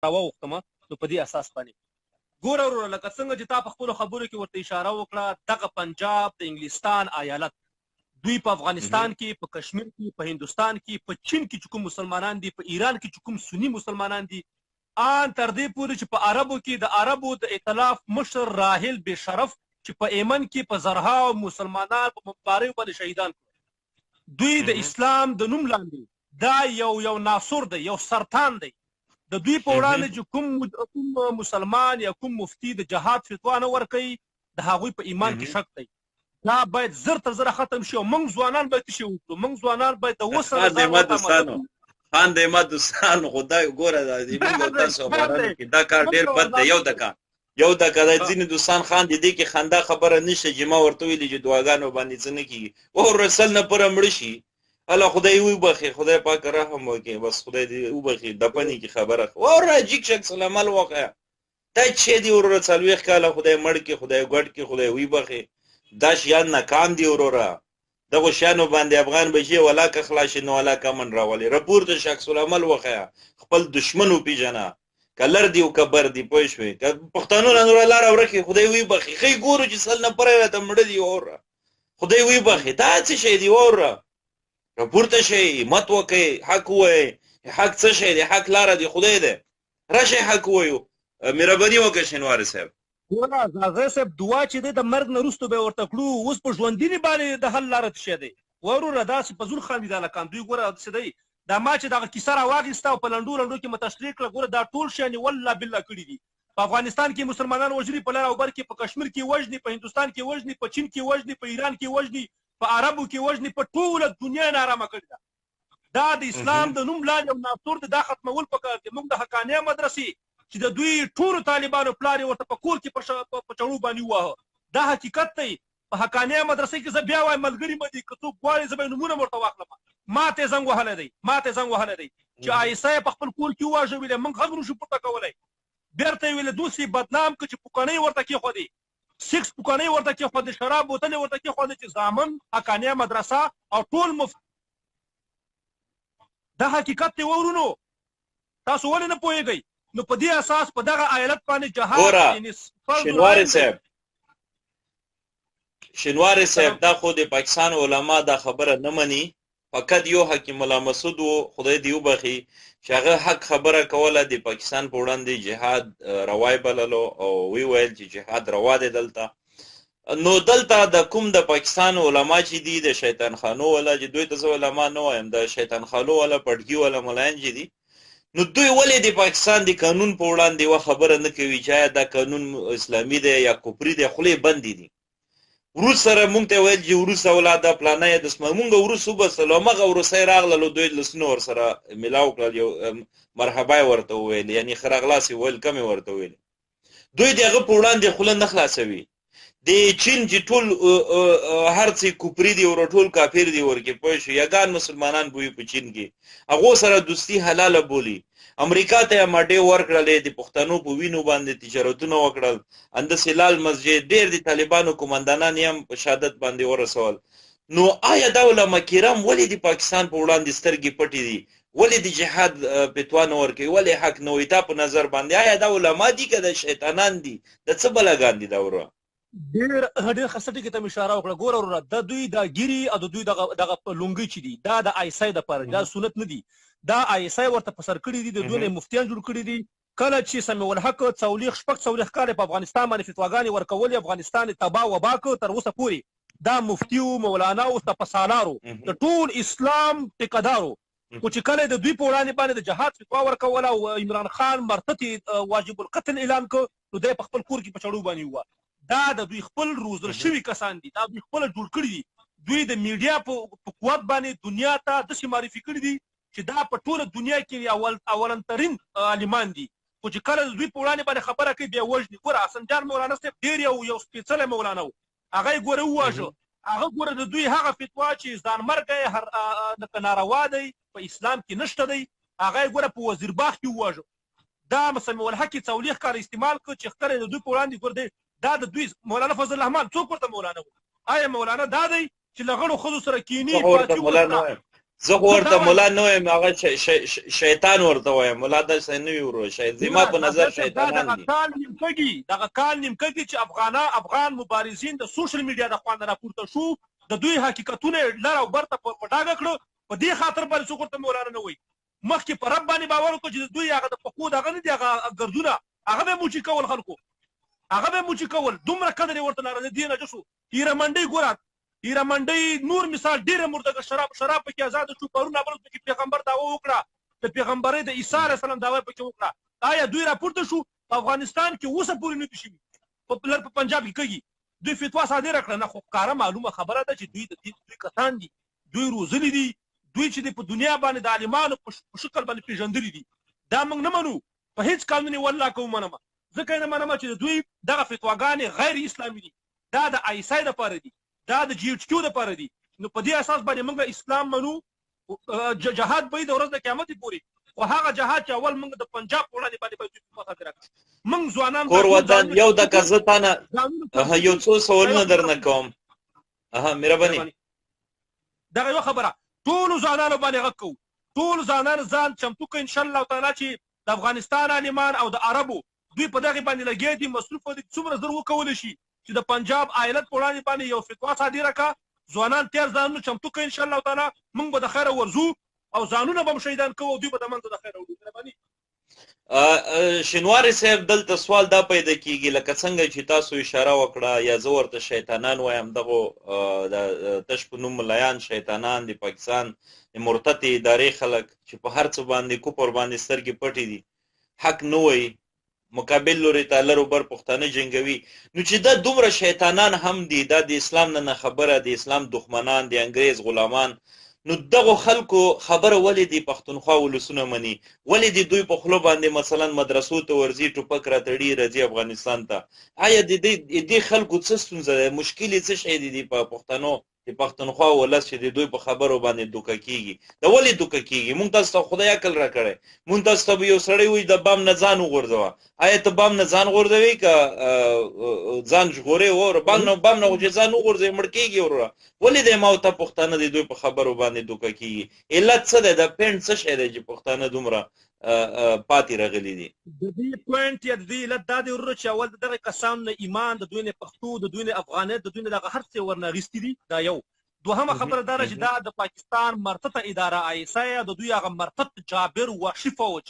راواوښتم، نو په دې اساس باندې ګوره وروره، لکه څنګه چې تا په خپلو خبرو کې ورته اشاره وکړه، دغه پنجاب د انګلستان ایالت، دوی په افغانستان کې، په کشمیر کې، په هندوستان کې، په چین کې چې کوم مسلمانان دي، په ایران کې چې کوم سني مسلمانان دي، آن تر دې پورې چې په عربو کې د عربو د ائتلاف مشر راحل بې شرف چې په ایمن کې په زرهاو مسلمانان په بمباریو باندې شهیدان کړل، دوی د اسلام د نوم لاندې دا یو ناسور دی، یو سرطان دی. د دوی په وړاندې چې کوم مسلمان یا کوم مفتی د جهاد فتوا نه ورکوي، د هغوی په ایمان کې شک دی. دا باید زر تر زره ختم شي، او موږ ځوانان باید څه شي وکړو؟ موږ ځوانان باید د 7 سره ځان ورته آماده کړو. خان دی ما دوستانو، خدای ګوره، دا موږ او تاسو افغانانو کې دا کار ډیر بد دی. یو دکا یو دکا دا ځینې دوستان خان دي، دې کې خندا خبره نشته چې ما ورته ویلي چې دعاګانو باندې څه نه کېږي. او سل نه پر مړ شي، الله خدای وبخي، خدای پاک رحم وکړي، بس خدای دې وبخي. دپنې کې خبره وروره جیک شک سلام وقه دا چې دی وروره 40 کاله خدای مړ کې، خدای ګډ کې، خدای وبخي. دا شیان ناکام دي وروره، دغه شیانو باندې افغان بچي ولا که خلاص نو ولا کمن راولي. رپورته شخص العمل وخیا، خپل دشمن وپیژنه، کلر دی او کبر دی، پوه شوې؟ که پښتنو نه نور لار ورکه، خدای وی بخي. خی ګورو چې سل نه پرې راته مړ دی وروره، خدای وی بخي. دا څه شی دی وروره؟ راپورته شئ، همت وکړئ، حق ووایئ. حق څه شی دی؟ حق لاره دی، خدای دی. راشئ حق ووایو. مهرباني وکړئ شینواری صاحب. ګوره ځاځی صاحب، دعا چې دی د مرګ نه وروسته به یې ورته کړو، اوس په ژوندیني باندې د حل لاره څه شی دی وروره؟ داسې په زور خاندي دا هلکان دوی. ګوره څه دی، دا ما چې دغه کیسه راواخیسته او په لنډو لنډو کې مې تشریح کړه، ګوره دا ټول شیان یې والله بالله کړي دي. په افغانستان کې مسلمانان وژلي، په لر او بر کې، په کشمیر کې وژني، په هندوستان کې وژني، په چین کې وژني، په ایران کې وژني، په عربو کې وژني، په ټوله دنیا یې نارامه کړې ده. دا د اسلام د نوم لاندې یو ناسور دی، دا ختمول پکار دي. موږ د حقانیه مدرسې چې د دوی ټولو طالبانو پلار یې ورته په کور کې په چړو باندې وواهه، دا حقیقت دی. په حقانیه مدرسې کې زه بیا وایم، ملګري مې دي، که څوک غواړي زه به یې نومونه ورته واخلم. ما ته یې زنګ وهلی دی، ما ته یې زنګ وهلی دی چې آیسه یې په خپل کور کې وواژه، ویلې موږ غږ نشو پورته کولی. بیرته یې ویلې دوسې بدنام که چې پوکڼۍ ورته کېښودې، سکس پوکڼۍ ورته کېښودې، شراب بوتلې ورته کېښودې، چې زامن حقانیه مدرسه او ټول مفت. دا حقیقت دی ورونو، تاسو ولې نه پوهېږئ؟ نو په دې اساس په دغه ایالت باندې جهاد ګوره شینواری صاحب، شینواری صاحب، دا خو د پاکستان علما دا خبره نه مني. فقط یو حکیم الله مسعود و، خدای دې وبخي، چې هغه حق خبره کوله، د پاکستان په وړاندې جهاد روای بللو او وی ویل چې جهاد روا دی دلته. نو دلته د کوم د پاکستان علما چې دي، د شیطان خانو ولا، چې دوی ته زه علما نه وایم، د شیطان خانو ولا پټګي ولا ملایان چې دي، نو دوی ولې د پاکستان د قانون په وړاندې یوه خبره نه کوي چې آیا دا قانون اسلامي دی یا کفري دی؟ خولې بندې دي. وروس سره مونږ ته ویل چې وروس اولاده پلانه د سم، مونږ وروس وبسلو، مغه وروسه راغللو، دوی لسونه ور سره ملاو کړل، یو مرحبا ورته ویل، یعنی خراغلاس ویل، کم ورته ویل. دوی دغه په وړاندې خوله نه خلاصوي. د چین چې ټول هر څه کوپری دی ور، ټول کافر دی ورکه، پوه شو، یګان مسلمانان بوی په چین کې، هغه سره دوستی حلاله بولی. امریکا ته ماډې ورکړلې، د پښتنو په وینو باندې تجارتونه وکړل، اند سلال مسجد ډېر د طالبانو قومندانان یې هم په شهادت باندې ورسول. نو آیا دا علما کرام ولې د پاکستان په وړاندې سترګې پټې دي؟ ولې د جهاد فتوا نه ورکوي؟ ولې حق نه وایي؟ تا په نظر باندې آیا دا علما دي که د شیطانان دي، د څه بلاګان دي دا وروره؟ ډېر ډېر ښه ټکي ته مې اشاره وکړه. ګوره وروره، د دوی دا ګیري او د دوی دغه دغه لونګۍ چې دي، دا د آی اس آی دپاره دي، دا سنت نه دي، دا آی اس آی ورته په سر کړي دي، د دوی نه مفتیان جوړ کړي دي. کله چې سمیع الحق 46 کاله په افغانستان باندې فتواګانې ورکولې، افغانستان یې تباه وبا کړ، تر اوسه پورې دا مفتي و، مولانا و، سپه سالار و، د ټول اسلام ټیکهدار و، خو چې کله د دوی په وړاندې باندې د جهاد فتوا ورکوله او عمران خان مرتد واجب القتل اعلان کړ، نو دی په خپل کور کې په چړو باندې ووه. دا د دوی خپل روزل شوي کسان دي، دا دوی خپله جوړ کړي دي. دوی د میډیا په قوت باندې دنیا ته داسې معرفي کړي دي چې دا په ټوله دنیا کې اولن ترین عالمان دي، خو چې کله د دوی په وړاندې باندې خبره کوي بیا وژني. ګوره حسن جان مولانا صاحب ډېر یو سپېڅلی مولانا و، هغه یې ګوره وواژه. هغه ګوره د دوی هغه فتوا چې ځانمرګی هر لکه ناروا دی، په اسلام کې نشته دی، هغه یې ګوره په وزیر باغ کې وواژه. دا سمیع الحق یې 40 کاله استعمال کړ چې ښکلی د دوی په وړاندې ګوره دی. دا د دوی مولانا فضل الرحمن څوک ورته مولانا و؟ آیا مولانا دا دی چې له غړو ښځو سره کینی، پاڅي ورسره؟ زه خو ورته ملا نه وایم، هغه شیطان ورته وایم. ملا داسې نه وي ورور، زما په نظر شیطانان دي. کال نیم کږي، دغه کال نیم کږي چې افغان مبارزین د سوشل میډیا د خوا نه راپورته شو، د دوی حقیقتونه یې لر او بر ته په ډاګه کړو. په دې خاطر باندې څوک ورته مولانا نه وایي. مخکې په رب باندې باور وکړو چې د دوی هغه د پښو دغه نه دي، هغه ګردونه هغه به موچي کول، خلکو هغه به موچي کول، دومره قدر یې ورته لاره. د دې نجسو هیره منډۍ ګوره، هیره منډۍ نور مثال ډېره مردګه شراب پکې ازاد شو. پرون بل پکې پیغمبر دعوه وکړه، د پیغمبرۍ د عیسی علیه السلام دعوه پکې وکړه. آیا دوی راپورته شو؟ په افغانستان کې اوسه پورې نه دي شوي، په لر په پنجاب کې کږي. دوی فتوا صادره کړه نه، خو ښکاره معلومه خبره ده چې دوی د دې دوی کسان دي، دوی روزلي دي، دوی چې په دنیا باندې د عالمانو په شکل باندې پېژندلي دي. دا موږ نه منو، په هیڅ قانون یې والله که ومنم، ځکه یې نه منم چې د دوی دغه فتواګانې غیر اسلامي دي. دا د آی اس آی دپاره دي، دا د جي ایچ کیو دپاره دي. نو په دې اساس باندې موږ اسلام منو، جهاد به یې د ورځ د قیامت پورې، خو هغه جهاد چې اول موږ د پنجاب په وړاندې باندې باید فتوا صادره کړو. موږ ځوانان کور ودان. یو دقیقه زه تا نه یو څو سوالونه درنه کوم. مهرباني. دغه یوه خبره ټولو ځوانانو باندې غږ کوو، ټول ځوانان ځان چمتو کړئ ان شاء الله تعالی چې د افغانستان عالمان او د عربو دوی په دغې باندې لګیا دي، مصروف دي، څومره زر وکولی شي چې د پنجاب ایالت په وړاندې باندې یو فتوا صادره کړه. ځوانان تیار ځانونه چمتو کړئ ان شاء الله تعالی، موږ به د خیره ورځو او ځانونه به هم شهیدان کوو او دوی به د منځه د خیره وړو. مهرباني. شینواری صاحب، دلته سوال دا پیدا کیږي لکه څنګه چې تاسو اشاره وکړه، یا زه ورته شیطانان وایم، دغو د تش په نوم ملایان شیطانان د پاکستان د مرتدې ادارې خلک چې په هر څه باندې کفر باندې سترګې پټې دي، حق نه وایي، مقابل لوري ته لر او بر پښتانه جنګوي. نو چې دا دومره شیطانان هم دي، دا د اسلام نه خبره، د اسلام دښمنان، د انګریز غلامان، نو دغو خلکو خبره ولې د پښتونخوا ولسونه مني؟ ولې د دوی په خوله باندې مثلا مدرسو ته ورځي، ټوپک راتړي، راځي افغانستان ته؟ آیا د دې خلکو څه ستونزه ده؟ مشکل یې څه شی دی په پښتنو، د پښتونخوا ولس چې د دوی په خبرو باندې دوکه کیږي؟ دا ولې دوکه کیږي؟ مونږ تاسو ته خدای عقل راکړی، مونږ تاسو ته به یو سړی وایي د بام نه ځان وغورځوه، آیا ته بام نه ځان غورځوې که ځان ژغورې؟ وروره بام نه خو چې ځان وغورځوې مړ کیږي وروره. ولې د ما او ته پښتانه د دوی په خبرو باندې دوکه کیږي؟ علت څه دی؟ دا پینټ څه شی دی چې پښتانه دومره پاتې راغلي دي؟ د دې پوینټ یا د دې علت دا دی وروره چې اول د دغه کسانو نه ایمان، د دوی نه پښتو، د دوی نه افغانیت، د دوی نه دغه هر څه ورنه اخیستي دي. دا یو. دوهمه خبره دا ده چې دا د پاکستان مرتده اداره آی اس آی، د دوی هغه مرتد جابر وحشي فوج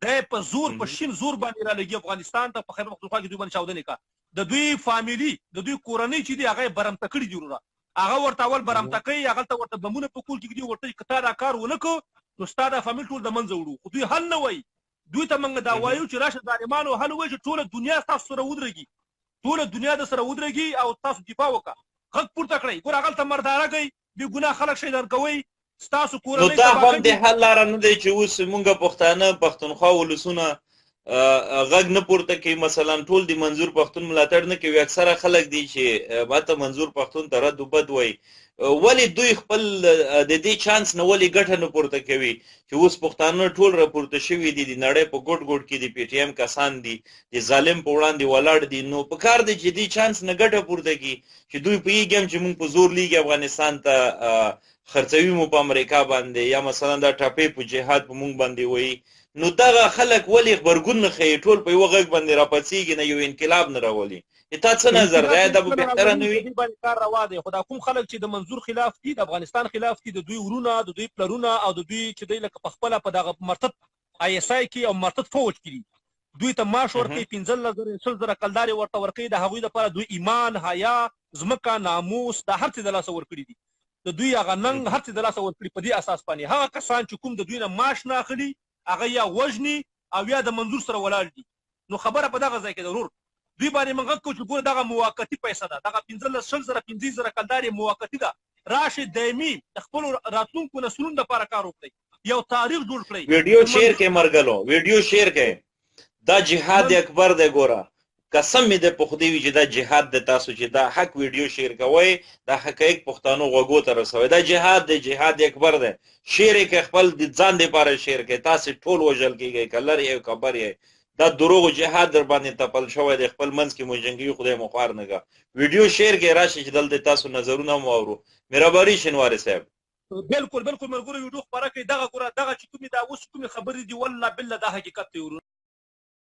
دی په زور، په شین زور باندې رالېږي افغانستان ته، په خیبر پښتونخوا کې دوی باندې چاودنې کا. د دوی فامیلي، د دوی کورنۍ چې دي هغه یې برمته کړي دي وروره. هغه ورته اول برمته کوي، هغلته ورته بمونه په کور کې ږدي، ورته که تا دا کار ونه کړ نو ستا دا فامیل ټول د منځه وړو. خو دوی حل نه وایي. دوی ته موږ دا وایو چې راشه ظالمانو حل ووایي چې ټوله دنیا ستاسو سره ودرېږي، ټوله دنیا د سره ودرېږي او تاسو دفاع وکړه، غږ پورته کړئ. ګوره هغلته مرداره کوي، بې ګناه خلک شهیدان کوئ، ستاسو کورنۍ نو دا هم د حل لاره نه دی چې اوس موږ پښتانه پښتونخوا ولسونه غږ نه پورته کوي. مثلا ټول د منظور پښتون ملاتړ نه کوي، اکثره خلک دي چې ماته منظور پښتون ته رد و بد وایي. ولې دوی خپل د دې چانس نه ولې ګټه نه پورته کوي چې اوس پښتانه ټول راپورته شوي دي، د نړۍ په ګوټ ګوټ کې د پي ټي ایم کسان دي، د ظالم په وړاندې ولاړ دي، نو په کار دی چې دې چانس نه ګټه پورته کړي چې دوی پوهېږي هم چې موږ په زور لیږي افغانستان ته، خرڅوي مو په امریکا باندې، یا مثلا دا ټاپې په جهاد په موږ باندې وایي. نو دغه خلک ولې غبرګون نه ښيي؟ ټول په یوه غږ باندې راپاڅېږي نه، یو انقلاب نه راولي. تا څه نظر دی؟ دا به بهتره نه وي؟ باندې کار روا دی، خو دا کوم خلک چې د منظور خلاف دي، د افغانستان خلاف دي، د دوی ورونه، د دوی پلرونه او د دوی چې دی لکه په خپله په دغه مرتد آی اس آی کې او مرتد فوج کې دي، دوی ته معاش ورکوي 15,000 20,000 کلدارې ورته ورکوي. د هغوی لپاره دوی ایمان، حیا، ځمکه، ناموس، دا هر څه د لاسه ورکړي دي. د دوی هغه ننګ هر څه د لاسه ورکړي. په دې اساس باندې هغه کسان چې کوم د دوی نه معاش نه اخلي هغه یا وژني او یا د منظور سره ولاړ دي. نو خبره په دغه ځای کې ده ورور. دوی باندې موږ غږ کوو چې ګوره دغه موقتي پیسه ده، دغه 15 20,000 25,000 کلدارې موقتي ده، راشئ دایمي د خپلو راتلونکو نسلونو لپاره کار وکړئ، یو تاریخ جوړ کړئ. ویډیو شیر کړئ مرګلو، ویډیو شیر کړئ. دا جهاد اکبر دی ګوره، قسم مې دی په خدای وي چې دا جهاد دی. تاسو چې دا حق ویډیو شیر کوئ، دا حقایق پښتانو غوږو ته رسوئ. دا جهاد دی، جهاد اکبر دی. شیر یې کړئ، خپل د ځان دپاره شیر کړئ. تاسې ټول وژل کېږئ، که لرې یې که بر یې. دا دروغ جهاد در باندې تپل شوی دی، خپل منځ کې مو جنګوي، خدای مو خوار نه کړه. ویډیو شیر کړئ، راشئ چې دلته تاسو نظرونه هم واورو. مهرباني شینواری صاحب. بالکل بالکل ملګرو، ویډیو خپره کړئ. دغه ګوره، دغه چې کومې دا اوس کومې خبرې دي، والله بالله دا حقیقت دی ورور.